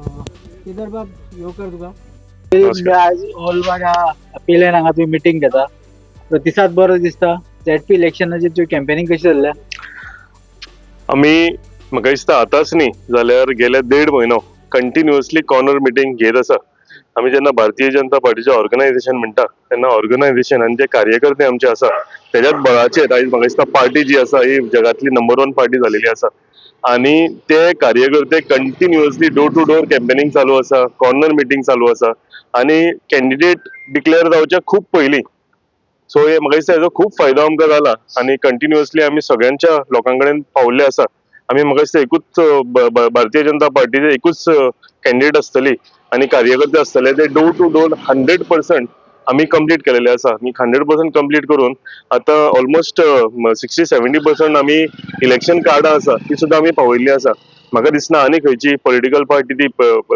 केदार बाब, येवकार तुका. नमस्कार. आज ओलवाडा पिलेन हांगा तुमी मिटींग घेता, प्रतिसाद बरो दिसता. झेडपी इलेक्शनाची तुजी कॅम्पेनिंग कशी चल्ल्या? आमी, म्हाका दिसता, आतांच न्ही जाल्यार गेले देड म्हयनो कंटिन्युअसली कॉर्नर मिटींग घेत आसा. आमी जेन्ना भारतीय जनता पार्टीचें ऑर्गनायझेशन म्हणटा तेन्ना ऑर्गनायझेशन आनी जे कार्यकर्ते आमचे आसा तेज्याच बळाचेर आयज म्हाका दिसता पार्टी जी आसा ही जगातली नंबर वन पार्टी जालेली आसा. आनी ते कार्यकर्ते continuously door to door campaigning चालू आसा, कॉर्नर मिटींग चालू आसा आनी कॅन्डिडेट डिक्लेअर जावच्या खूब पयलीं. सो हे म्हाका दिसता हेजो खूब फायदो आमकां जाला आनी कंटिन्युअसली आमी सगळ्यांच्या लोकां कडेन पावल्ले आसा. आमी, म्हाका दिसता, एकूच भारतीय जनता पार्टीचे एकूच कॅन्डिडेट आसतली आनी कार्यकर्ते आसतले, ते डोर टू डोर 100% आमी कंप्लीट केलेले आसा. आनी 100% कंप्लीट करून आतां ऑलमोस्ट 60-70% आमी इलेक्शन कार्डां आसा ती सुद्दां आमी पावयल्ली आसा. म्हाका दिसना आनी खंयची पॉलिटिकल पार्टी ती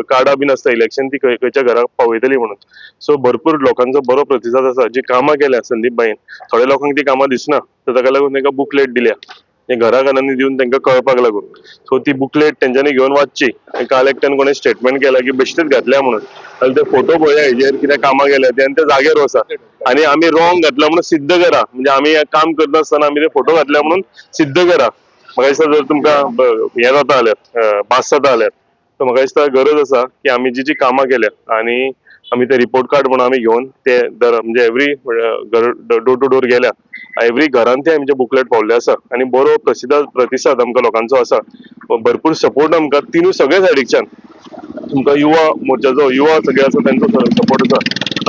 कार्डां बीन आसता इलेक्शन ती खंय खंयच्या घराक पावयतली म्हणून. सो भरपूर लोकांचो बरो प्रतिसाद आसा. जी कामां केल्या संदीप भाईन, थोड्या लोकांक ती कामां दिसना, तर ताका लागून तांकां बुकलेट दिल्या, हे घरा घरांनी दिवन तांकां कळपाक लागून. सो ती बुकलेट तेंच्यांनी घेवन वाचची. आनी काल एकट्यान कोणें स्टेटमेंट केला की बेश्टेच घातल्या म्हणून, जाल्यार ते फोटो पळया हेजेर कितें कामां केल्या ते आनी ते जाग्यार वचा आनी आमी रॉंग घातला म्हणून सिद्ध करा. म्हणजे आमी हें काम करता आसतना आमी ते फोटो घातल्या म्हणून सिद्ध करा. म्हाका दिसता जर तुमकां हें जाता जाल्यार, भास जाता जाल्यार, सो म्हाका दिसता गरज आसा की आमी जी जी कामां केल्या आनी आमी ते रिपोर्ट कार्ड म्हणून आमी घेवन ते दर म्हणजे एवरी डोर टू डोर गेल्या, एवरी घरान ते आमचे बुकलेट पावल्ले आसा आनी बरो प्रतिसाद आमकां लोकांचो आसा. भरपूर सपोर्ट आमकां तिनूय सगळे सायडीकच्यान. तुमकां युवा मोर्चाचो, युवा सगळे आसा तेंचो सपोर्ट आसा,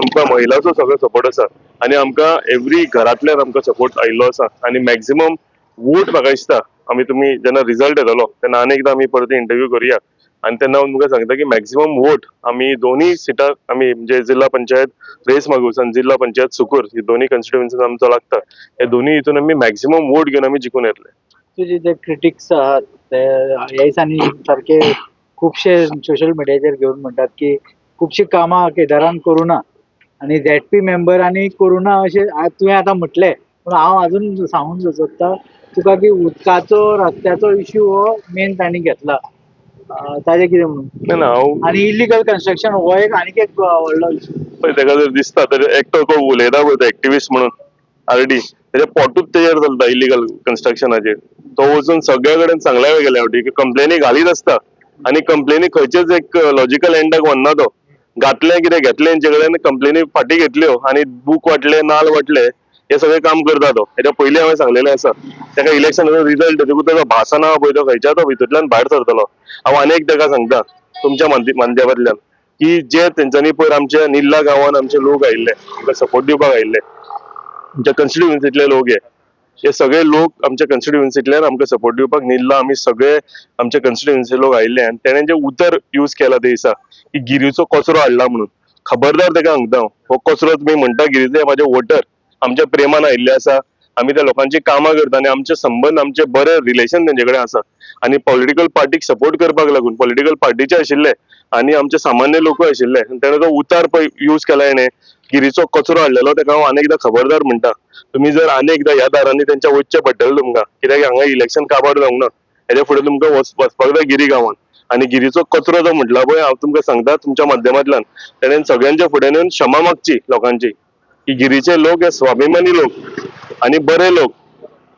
आमकां महिलाचो सगळो सपोर्ट आसा आनी आमकां एवरी घरांतल्यान आमकां सपोर्ट आयिल्लो आसा. आनी मॅक्झिमम वोट, म्हाका दिसता, आमी तुमी जेन्ना रिजल्ट येतलो तेन्ना आनी एकदां आमी परत इंटरव्यू करुया आनी तेन्ना हांव तुमकां सांगता की मॅक्झिमम वोट आमी दोनूय सिटां आमी म्हणजे जिल्हा पंचायत रेस मागूस आनी जिल्हा पंचायत सुकूर ही दोनूय कॉन्स्टिट्युएन्सीज आमचो लागता, हे दोनूय हितून आमी मॅक्झिमम वोट घेवन आमी जिखून येतले. तुजे जे क्रिटिक्स आहात ते ह्या दिसांनी सारके खुबशे सोशल मिडियाचेर घेवन म्हणटात की खुबशीं कामां केदारान करूं ना आनी झेडपी मेंबरांनी करूं ना अशें तुवें आतां म्हटलें, पूण हांव अजून सांगूंक सोदता तुका की उदकाचो, रस्त्याचो इश्यू हो मेन तांणी घेतला, ताजें कितें म्हणून? ना ना हांव आनी इलिगल कन्स्ट्रक्शन हो एक आनीक एक व्हडलो इश्यू. पळय, ताका जर दिसता तर एकटो को उलयता पळय तो एक्टिविस्ट म्हणून आरडी, तेजे पोटूच तेजेर चलता इलिगल कन्स्ट्रक्शनाचेर. तो वचून सगळ्या कडेन सांगल्या गेल्या फावटी की कंप्लेनी घालीत आसता आनी कंप्लेनी खंयचेच एक लॉजिकल एंडाक व्हरना तो. घातलें कितें घेतलें तेंचे कडेन, कंप्लेनी फाटीं घेतल्यो आनी बूक वांटले, नाल वांटले, हे सगळें काम करता तो. हेच्या पयलीं हांवें सांगलेलें आसा ताका, इलेक्शनाचो रिजल्ट येतकूच ताजो भास ना पळय, तो खंयच्या तो भितूंतल्यान भायर सरतलो. हांव आनी एक ताका सांगता तुमच्या माध्यमांतल्यान की जे तेंच्यांनी पयर आमच्या निल्ला गांवान आमचे लोक आयिल्ले, आमकां सपोर्ट दिवपाक आयिल्ले, आमच्या कॉन्स्टिट्युएन्सीतले लोक, हे हे सगळे लोक आमच्या कॉन्स्टिट्युएन्सीतल्यान आमकां सपोर्ट दिवपाक निल्ला आमी सगळे आमच्या कॉन्स्टिट्युएन्सी लोक आयिल्ले आनी तेणें जे उतर यूज केला ते दिसा की गिरीचो कचरो हाडला म्हणून, खबरदार ताका सांगता हांव, हो कचरो तुमी म्हणटा गिरीचे, म्हाजे वोटर आमच्या प्रेमान आयिल्ले आसा. आमी त्या लोकांची कामां करता आनी आमचे संबंद, आमचे बरे रिलेशन तेंचे कडेन आसा आनी पॉलिटिकल पार्टीक सपोर्ट करपाक लागून पॉलिटिकल पार्टीचे आशिल्ले आनी आमचे सामान्य लोकूय आशिल्ले. आनी तेणें तो उतार पळय यूज केला, हेणें गिरीचो कचरो हाडलेलो, ताका हांव आनी एकदां खबरदार म्हणटा, तुमी जर आनी एकदां ह्या दारांनी तेंच्या वचचें पडटलें तुमकां, कित्याक हांगा इलेक्शन काबार जावंक ना. हेच्या फुडें तुमकां वचपाक जाय गिरी गांवान. आनी गिरीचो कचरो जो म्हटला पळय, हांव तुमकां सांगता तुमच्या माध्यमांतल्यान, तेणें सगळ्यांच्या फुड्यान येवन क्षमा मागची लोकांची की गिरीचे लोक हे स्वाभिमानी लोक आनी बरे लोक.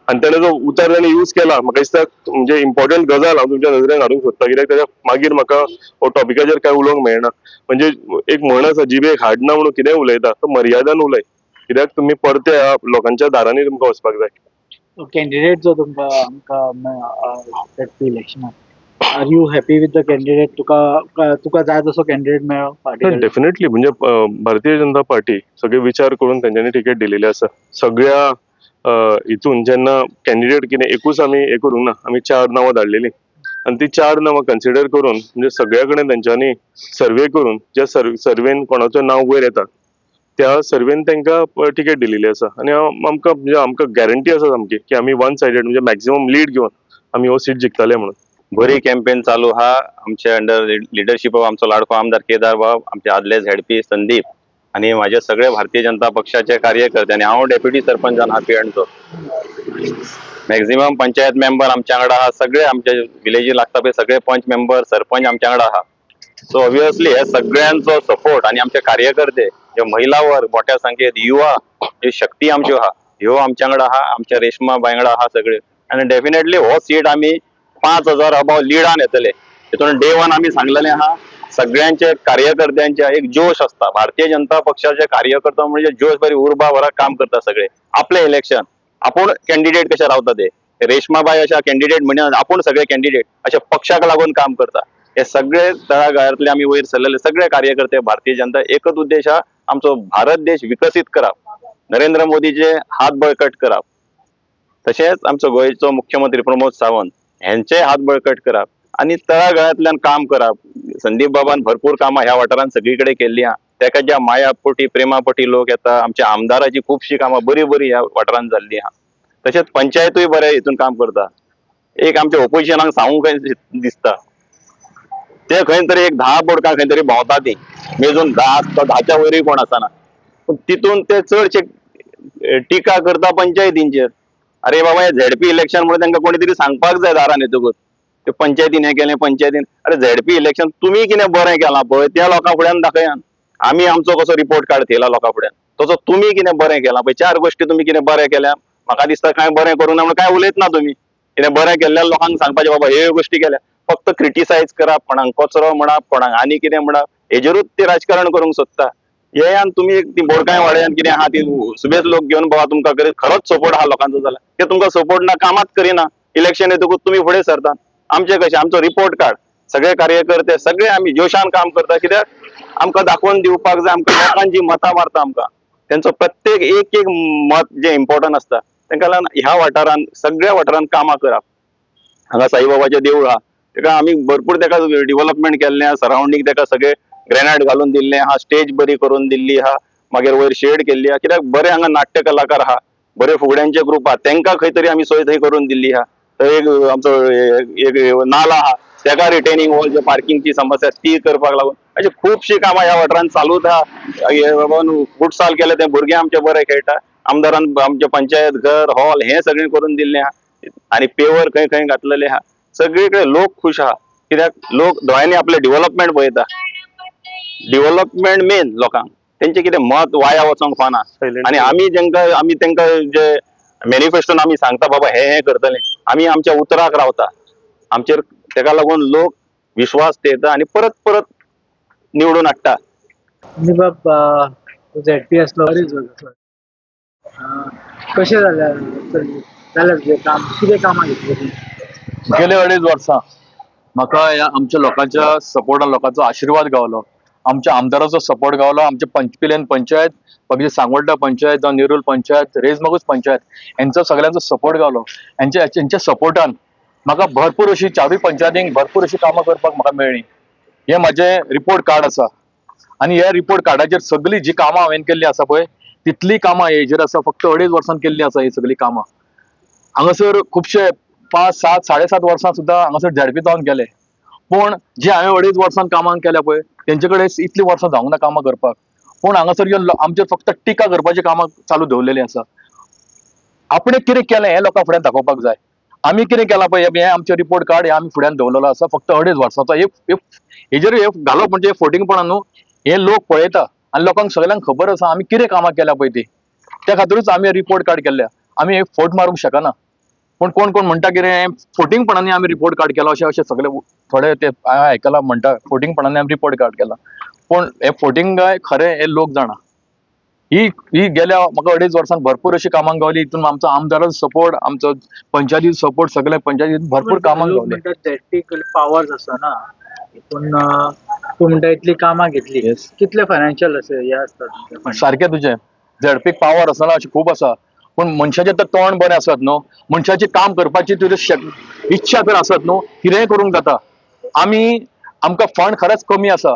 आनी तेणें जो उतार तेणें यूज केला, म्हाका दिसता म्हणजे इम्पॉर्टंट गजाल हांव तुमच्या नजरेन हाडूंक सोदता, कित्याक तेच्या मागीर म्हाका हो टॉपिकाचेर कांय उलोवंक मेळना. म्हणजे एक म्हण आसा, जिबेक हाड ना म्हणून कितेंय उलयता, तो मर्यादान उलय, कित्याक तुमी परते ह्या लोकांच्या दारांनी तुमकां वचपाक जाय. कॅन्डिडेट जो तुमकां आमकां ZP इलेक्शनाक, are you happy with the candidate? तुका तुका जाय तसो कॅन्डिडेट मेळ्ळो पार्टी? डेफिनेटली. म्हणजे भारतीय जनता पार्टी सगळे विचार करून तेंच्यांनी तिकेट दिलेली आसा. सगळ्या हितून जेन्ना कॅन्डिडेट कितें एकूच आमी हे करूंक ना, आमी चार नांवां धाडलेली आनी ती चार नांवां कन्सिडर करून, म्हणजे सगळ्या कडेन तेंच्यांनी सर्वे करून ज्या सर्वेन कोणाचो नांव वयर येता त्या सर्वेन तांकां तिकेट दिलेली आसा. आनी हांव आमकां म्हणजे आमकां गॅरंटी आसा सामकी की आमी वन सायडेड म्हणजे मॅक्झिमम लीड घेवन आमी हो सीट जिखतले म्हणून. बरी कॅम्पेन चालू हा आमचे अंडर लिडरशीप ऑफ आमचो लाडको आमदार केदार बाब, आमचे आदले झेडपी संदीप आणि माझे सगळे भारतीय जनता पक्षाचे कार्यकर्ते आणि हांव डेप्युटी सरपंच जावन हा पिळर्णचो. मॅक्झिमम पंचायत मेंबर आमच्या वांगडा आहा, सगळे आमच्या विलेजी लागता पळय सगळे पंच मेंबर, सरपंच आमच्या वांगडा आहा. सो ऑब्वियसली हे सगळ्यांचो सपोर्ट आणि आमचे कार्यकर्ते, जे महिला वर्ग मोठ्या संख्येत, युवा ही शक्ती आमच्यो आहा, ह्यो आमच्या वांगडा आहा, आमच्या रेशमा बाय वांगडा आहा सगळे. आनी डेफिनेटली हो सीट आमी 5000 अबाव लिडान येतले. तितून डे वन आमी सांगलेले आहा. सगळ्यांचे कार्यकर्त्यांचे एक जोश आसता. भारतीय जनता पक्षाचे कार्यकर्ता म्हणजे जोश, बरी उर्बा भरा काम करता सगळे. आपले इलेक्शन आपूण कॅन्डिडेट कशे रावता ते, रेशमाबाई अशा कॅन्डिडेट म्हणजे आपूण सगळे कॅन्डिडेट अशा पक्षाक लागून काम करता. हे सगळे तळागाळांतले आमी वयर सरलेले सगळे कार्यकर्ते भारतीय जनता, एकच उद्देश हा आमचो, भारत देश विकसीत करप, नरेंद्र मोदीचे हात बळकट करप, तशेंच आमचो गोंयचो मुख्यमंत्री प्रमोद सावंत हेंचे हात बळकट करप आनी तळागाळांतल्यान काम करप. संदीप बाबान भरपूर कामां ह्या वाठारांत सगळी कडेन केल्ली आहा. तेका ज्या माया पोटी, प्रेमा पोटी लोक येता. आमच्या आमदाराची खुबशी कामां बरी बरी ह्या वाठारांत जाल्ली आहा. तशेंच पंचायतूय बरें हितून काम करता. एक आमच्या ओपोजिशनाक सांगूंक दिसता, ते खंय तरी एक 10 बोडकां खंय तरी भोंवता, ती मेजून 10 आसता, 10च्या वयरूय कोण आसना, पूण तितून ते चडशे टिका करता पंचायतींचेर. अरे बाबा, हे झेडपी इलेक्शन म्हणून तांकां कोणी तरी सांगपाक जाय दारान येतकूच, ते पंचायतीन हें केलें, पंचायतीन. अरे, झेडपी इलेक्शन तुमी कितें बरें केलां पळय त्या लोकां फुड्यान दाखयात. आमी आमचो कसो रिपोर्ट कार्ड थेयला लोकां फुड्यान, तसो तुमी कितें बरें केलां पळय, चार गोश्टी तुमी कितें बरें केल्या. म्हाका दिसता कांय बरें करूं ना म्हणून कांय उलयत ना. तुमी कितें बरें केल्ल्या लोकांक सांगपाचें, बाबा ह्यो गोश्टी केल्या. फक्त क्रिटिसायज करप, कोणाक कचरो म्हणप, कोणाक आनी कितें म्हणप, हेजेरूच ते राजकारण करूंक सोदता. येयान तुमी एक ती बोडकाय वाड्यान कितें आहा ती सुबेज लोक घेवन बाबा तुमकां करीत. खरोच सपोर्ट आहा लोकांचो जाल्यार ते तुमकां सपोर्ट ना, कामात करिना. इलेक्शन येतकूच तुमी फुडें सरता. आमचे कशें, आमचो रिपोर्ट कार्ड, सगळे कार्यकर्ते सगळे आमी जोशान काम करता, कित्याक आमकां दाखोवन दिवपाक जाय. आमकां लोकांची मतां मारता आमकां, तेंचो प्रत्येक एक एक मत जें इम्पॉर्टंट आसता. तांकां लागून ह्या वाठारान, सगळ्या वाठारान कामां करप. हांगा साईबाबाचें देवूळ आहा, तेका आमी भरपूर तेका डिवलपमेंट केल्लें आहा. सरावंडींग तेका सगळे ग्रेनायट घालून दिल्लें आहा, स्टेज बरी करून दिल्ली आहा, मागीर वयर शेड केल्ली आहा, कित्याक बरे हांगा नाट्य कलाकार आहा, बरे फुगड्यांचे ग्रुप आहा, तेंकां खंय तरी आमी सोय थंय करून दिल्ली आहा. थंय एक आमचो एक नाला आहा, तेका रिटेनिंग वॉल, जे पार्किंगची समस्या ती करपाक लागून अशी खुबशीं कामां ह्या वाठारांत चालूच आहा. फुटसाल केलें, ते भुरगे आमचे बरे खेळटा. आमदारान आमचे पंचायत घर, हॉल हें सगळें करून दिल्लें आहा आनी पेवर खंय खंय घातलेले आहा. सगळीकडे लोक खुश आहा, कित्याक लोक दोळ्यांनी आपले डिवलपमेंट पळयता. डिवलपमेंट मेन लोकांक, तेंचे कितें मत वाया वचोंक फावना. आनी आमी जेंका आमी तेंकां जे मॅनिफेस्टोन आमी सांगता, बाबा हे हे करतले, आमी आमच्या उतराक रावता. आमचेर तेका लागून लोक विश्वास थेयता आनी परत परत निवडून हाडटा. बाब, झेडपी आसलो बरेच वर्सां, कशें जालें जालें तुजें काम? कितें कामां घेतली तुवें? गेले 2.5 वर्सां म्हाका ह्या आमच्या लोकांच्या सपोर्टान, लोकांचो आशिर्वाद गावलो, आमच्या आमदाराचो सपोर्ट गावलो. आमच्या पंचपिलेन पंचायत, बाकीचे सांगोड्डा पंचायत जावं नेरूल पंचायत, रेजमागूस पंचायत, हेंचो सगळ्यांचो सपोर्ट गावलो. हेंच्या सपोर्टान म्हाका भरपूर अशी चारूय पंचायतींक भरपूर अशी कामां करपाक म्हाका मेळ्ळी. हे म्हाजें रिपोर्ट कार्ड आसा आनी ह्या रिपोर्ट कार्डाचेर सगळीं जी कामां हांवें केल्लीं आसा पळय, तितलीं कामां हेजेर आसा. फक्त 2.5 वर्सां केल्लीं आसा ही सगळीं कामां. हांगासर खुबशे 5, 7, 7.5 वर्सां सुद्दां हांगासर झेडपी जावन गेले, पूण जी हांवें 2.5 वर्सां कामां केल्या पळय, तेंचे कडेन इतलीं वर्सां जावंक ना कामां करपाक. पूण हांगासर येवन आमचेर फक्त टिका करपाची कामां चालू दवरलेलीं आसा. आपणें कितें केलें हें लोकां फुड्यान दाखोवपाक जाय. आमी कितें केलां पळय, हें आमचें रिपोर्ट कार्ड हें आमी फुड्यान दवरलेलो आसा. फक्त 2.5 वर्सांचो एक एक हेजेर हे घालप म्हणजे फोटिंगपणां न्हू. हे लोक पळयता आनी लोकांक सगळ्यांक खबर आसा आमी कितें कामां केल्या पळय ती. त्या खातीरूच आमी रिपोर्ट कार्ड केल्ल्या. आमी एक फोट मारूंक शकना, पूण कोण कोण म्हणटा कितें, फोटिंगपणांनी आमी रिपोर्ट कार्ड केला, अशें अशें सगळे थोडे ते हांवें आयकलां म्हणटा, फोटिंगपणांनी आमी रिपोर्ट कार्ड केला. पूण हे फोटिंग काय खरें हे लोक जाणा. ही ही गेल्या म्हाका 2.5 वर्सांत भरपूर अशी कामां गावली. हितून आमचो आमदाराचो सपोर्ट, आमचो पंचायतीचो सपोर्ट, सगळे पंचायतीत भरपूर कामां लोक गावली. म्हणटात झेडपी पावर्स आसना पूण तूं म्हणटा इतली कामां घेतली. कितले फायनान्शियल अशें हे आसता तुमचें fund? सारकें तुजें, झेडपीक पावर आसना अशें खूब आसा, पूण मनशाचें तर तोंड बरें आसत न्हू, मनशाची काम करपाची तुजी इच्छा जर आसत न्हू, कितेंय करूंक जाता. आमकां फंड खरेंच कमी आसा,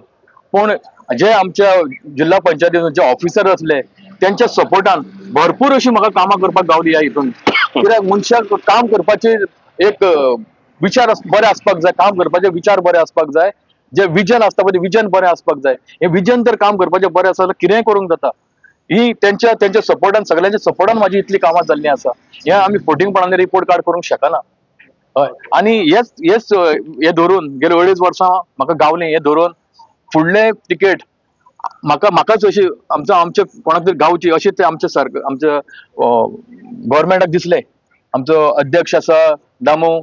पूण जे आमच्या जिल्हा पंचायतीन जे ऑफिसर आसले तेंच्या सपोर्टान भरपूर अशी म्हाका कामां करपाक गावली ह्या हितून. कित्याक मनशाक काम करपाची एक विचार बरे आसपाक जाय, काम करपाचे विचार बरे आसपाक जाय, जे विजन आसता पळय ते विजन बरें आसपाक जाय. हे विजन जर काम करपाचें बरें आसा जाल्यार कितेंय करूंक जाता. ही तेंच्या तेंच्या सपोर्टान, सगळ्यांच्या सपोर्टान म्हाजी इतली कामां जाल्लीं आसा. हे आमी फोटिंगपणान रिपोर्ट कार्ड करूंक शकना. हय, आनी हेच हेच हे धरून गेले 2.5 वर्सां म्हाका गावलें. हे धरून फुडलें तिकेट म्हाका म्हाकाच अशी आमचो आमच्या कोणाक तरी गावची अशें ते आमच्या सारक आमच्या गोवोरमेंटाक दिसलें. आमचो अध्यक्ष आसा दामू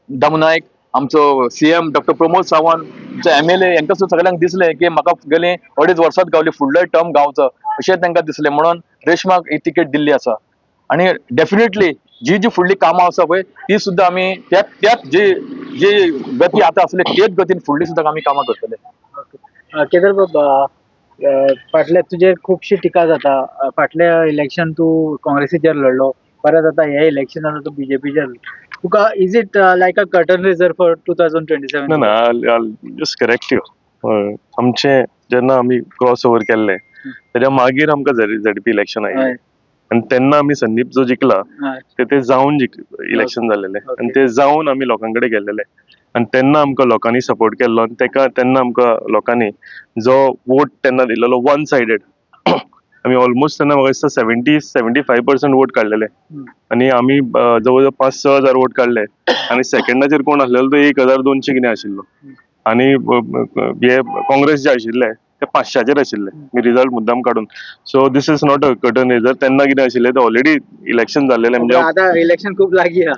दामू नायक, आमचो सीएम डॉक्टर प्रमोद सावंत, आमचो एमएलए, हेंकां सुद्दां सगळ्यांक दिसलें की म्हाका गेली 2.5 वर्सांच गावली, फुडलोय टर्म गावचो अशें तांकां दिसलें, म्हणून रेशमाक ही तिकेट दिल्ली आसा. आनी डेफिनेटली जी जी फुडली कामां आसा पळय ती सुद्दां आमी त्याच त्याच जी जी गती आतां आसली तेच गतीन फुडली सुद्दां आमी कामां करतले. केदार बाब, फाटल्या तुजेर खुबशी टिका जाता. फाटल्या इलेक्शन तूं काँग्रेसीचेर लढलो, परत आतां हे इलेक्शनान तूं बीजेपीचेर. तुका is it like a curtain raiser for 2027? ना ना, I'll just correct you. आमचे जेन्ना आमी क्रॉस ओवर केल्ले तेज्या मागीर आमकां झेडपी इलेक्शन आयिल्लें आनी तेन्ना आमी संदीप जो जिखला ते जावन इलेक्शन जाल्लेले आनी ते जावन आमी लोकां कडेन गेल्लेले आनी तेन्ना आमकां लोकांनी सपोर्ट केल्लो आनी तेका तेन्ना आमकां लोकांनी जो वोट तेन्ना दिल्लो वन सायडेड, आमी ऑलमोस्ट तेन्ना म्हाका दिसता 70-75% वोट काडलेले आनी आमी जवळ जवळ 5-6 हजार वोट काडले आनी सेकंडाचेर कोण आसलेलो तो 1200 कितें आशिल्लो आनी हे काँग्रेस जे आशिल्ले ते 500चेर आशिल्ले. मी रिजल्ट मुद्दाम काडून. So this is not a curtain raiser. तेन्ना कितें आशिल्लें ते ऑलरेडी इलेक्शन जाल्लेलें, म्हणजे आतां इलेक्शन खूब लागीं आहा.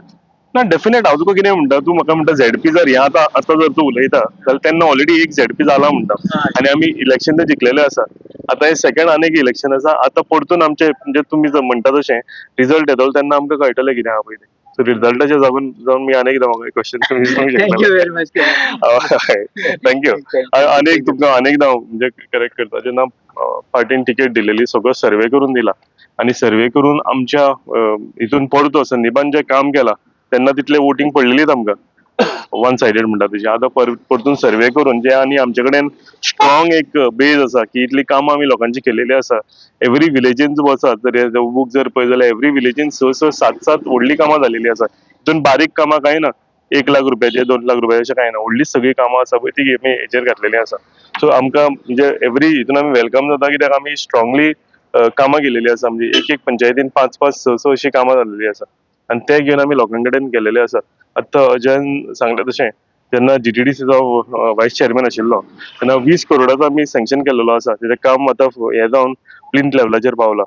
ना डेफिनेट. हांव तुका कितें म्हणटा, तूं म्हाका म्हणटा झेडपी जर हें आतां आतां जर तूं उलयता जाल्यार तेन्ना ऑलरेडी एक झेडपी जाला म्हणटा आनी आमी इलेक्शन ते जिखलेले आसा. आतां हें सेकंड आनीक इलेक्शन आसा. आतां परतून आमचे म्हणजे तुमी जर म्हणटा तशें रिजल्ट येतलो तेन्ना आमकां कळटलें कितें आहा पळय तें. सो रिजल्टाचेर जावन जावन मी आनी एकदां म्हाका क्वेश्चन तुमी विचारूंक thank you शकतले. Very much. Thank you. आनी एक तुमकां आनी एकदां म्हणजे करेक्ट करता, जेन्ना पार्टीन तिकेट दिलेली सगळो सर्वे करून दिला आनी सर्वे करून आमच्या हितून परतो संदीपान जें काम केलां तेन्ना तितले वोटींग पडलेलीच आमकां वन सायडेड म्हणटा तशी. आतां परतून सर्वे करून जे आनी आमचे कडेन स्ट्रॉंग एक बेज आसा की इतली कामां आमी लोकांची केलेली आसा. एवरी विलेजीन वचात जर बूक जर पळयत जाल्यार एवरी विलेजीन 6-6, 7-7 व्हडलीं कामां जालेलीं आसा. हितून बारीक कामां कांय ना, 1 लाख रुपयाचे 2 लाख रुपयाचे अशें कांय ना, व्हडली सगळीं कामां आसा पळय ती आमी हेचेर घातलेली आसा. सो आमकां म्हणजे एवरी हितून आमी welcome जाता कित्याक आमी स्ट्रॉंगली कामां केलेली आसा. म्हणजे एक एक पंचायतीन 5-5, 6-6 अशीं कामां जाल्लेली आसा आनी ते घेवन आमी लोकां कडेन गेल्लेले आसा. आतां अजयान सांगलें तशें जेन्ना जीटीडीसीचो वायस चेअरमॅन आशिल्लो तेन्ना 20 करोडाचो आमी सँक्शन केल्लेलो आसा. तेजें काम आतां हें जावन प्लिंथ लेवलाचेर पावलां.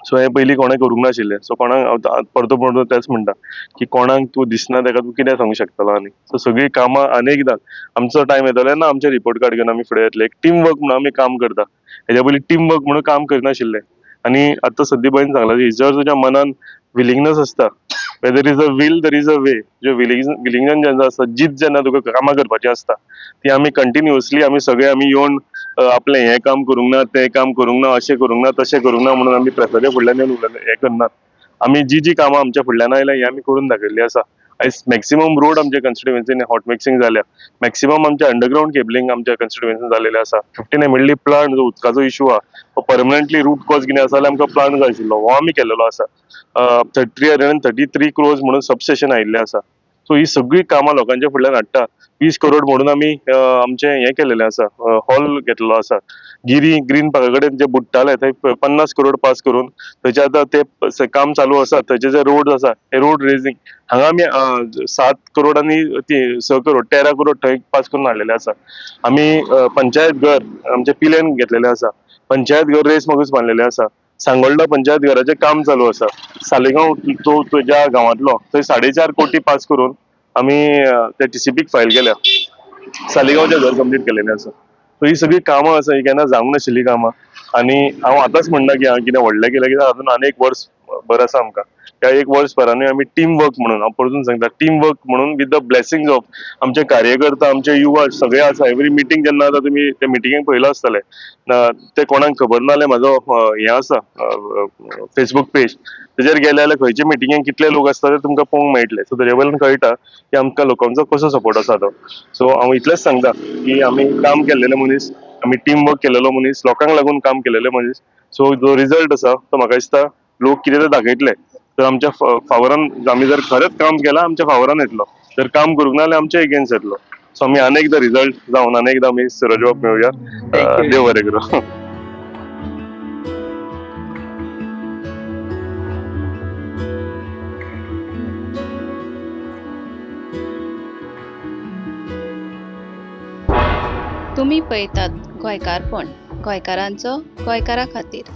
सो हें पयलीं कोणें करूंक नाशिल्लें. सो कोणाक हांव परतो परतो तेंच म्हणटा की कोणाक तूं दिसना तेका तूं कितें सांगूंक शकतलो. आनी सो सगळीं कामां आनी एकदां आमचो टायम येतलो तेन्ना आमचे रिपोर्ट कार्ड घेवन आमी फुडें येतले. एक टीम वर्क म्हणून आमी काम करता. हेज्या पयलीं टीम वर्क म्हणून काम करनाशिल्ले. आनी आतां संदीप भाईन सांगलां, जर तुज्या मनान विलिंगनेस आसता, where there is a will there is a way. J willingness जेन्ना आसता, जीत जेन्ना तुका कामां करपाची आसता ती आमी कंटिन्युअसली आमी सगळे आमी येवन आपलें हें काम करूंक ना, तें काम करूंक ना, अशें करूंक ना, तशें करूंक ना म्हणून आमी प्रेसाच्या फुडल्यान येवन हें करनात. आमी जी जी कामां आमच्या फुडल्यान आयल्या ही आमी करून दाखयल्ली आसा. आयज मॅक्सिमम रोड आमच्या कॉन्स्टिट्युएन्सीन हॉट मिक्सिंग जाल्या, मॅक्सिमम आमच्या अंडरग्रावंड केबलिंग आमच्या कॉन्स्टिट्युएन्सीन जालेलें आसा. 15 MLD plant जो उदकाचो इशू आहा तो परमनंटली रूट कॉज कितें आसा जाल्यार आमकां प्लांट जाय आशिल्लो, हो आमी केलेलो आसा. 333 क्रोर्स म्हणून सबस्टेशन आयिल्लें आसा. सो ही सगळीं कामां लोकांच्या फुडल्यान हाडटा. 20 करोड म्हणून आमी आमचें हें केलेलें आसा, हॉल घेतलेलो आसा. गिरी ग्रीन पार्का कडेन जे बुडटाले थंय 50 करोड पास करून थंयचे आतां ते काम चालू आसा. थंयचे जे रोड आसा ते रोड रेजिंग हांगा आमी 7 करोड आनी 6 करोड 13 करोड थंय पास करून हाडलेले आसा. आमी पंचायत घर आमचे पिलेन घेतलेले आसा. पंचायत घर रेस मागूस बांदलेले आसा. सांगोल्डा पंचायत घराचें काम चालू आसा. सालिगांव तो ज्या गांवांतलो थंय 4.5 कोटी पास करून आमी ते टीसीपीक फायल केल्या. सालिगांवचें घर कंप्लीट केलेलें आसा. सो ही सगळीं कामां आसा ही केन्ना जावंक नाशिल्लीं कामां. आनी हांव आतांच म्हणना की हांवें कितें व्हडलें केलें, कित्याक अजून आनी एक वर्स भर आसा आमकां. ह्या एक वर्स भरानूय आमी टीम वर्क म्हणून, हांव परतून सांगता, टीम वर्क म्हणून विथ the blessings of आमचे कार्यकर्ता, आमचे युवा सगळे आसा. एवरी मिटींग जेन्ना आतां तुमी ते मिटिंगेक पळयलां आसतलें, ते कोणाक खबर ना जाल्यार म्हाजो हें आसा फेसबूक पेज, तेजेर गेले जाल्यार खंयचे मिटिंगेक कितले लोक आसता ते तुमकां पळोवंक मेळटले. सो तेजे वयल्यान कळटा की आमकां लोकांचो कसो सपोर्ट आसा तो. सो हांव इतलेंच सांगता की आमी काम केल्लेले मनीस, आमी टीम वर्क केलेलो मनीस, लोकांक लागून काम केलेले मनीस. सो जो रिजल्ट आसा तो म्हाका दिसता लोक कितें ते दाखयतले. तर आमच्या फावरान आमी जर खरेंच काम केलां आमच्या फावरान येतलो, जर काम करूंक ना जाल्यार आमच्या एगेन्स्ट येतलो. सो आमी आनी एकदां रिजल्ट जावन आनी एकदां आमी सुरज बाब मेळुया. देव बरें करूं. तुमी पळयतात गोंयकारपण, गोंयकारांचो गोंयकारा खातीर.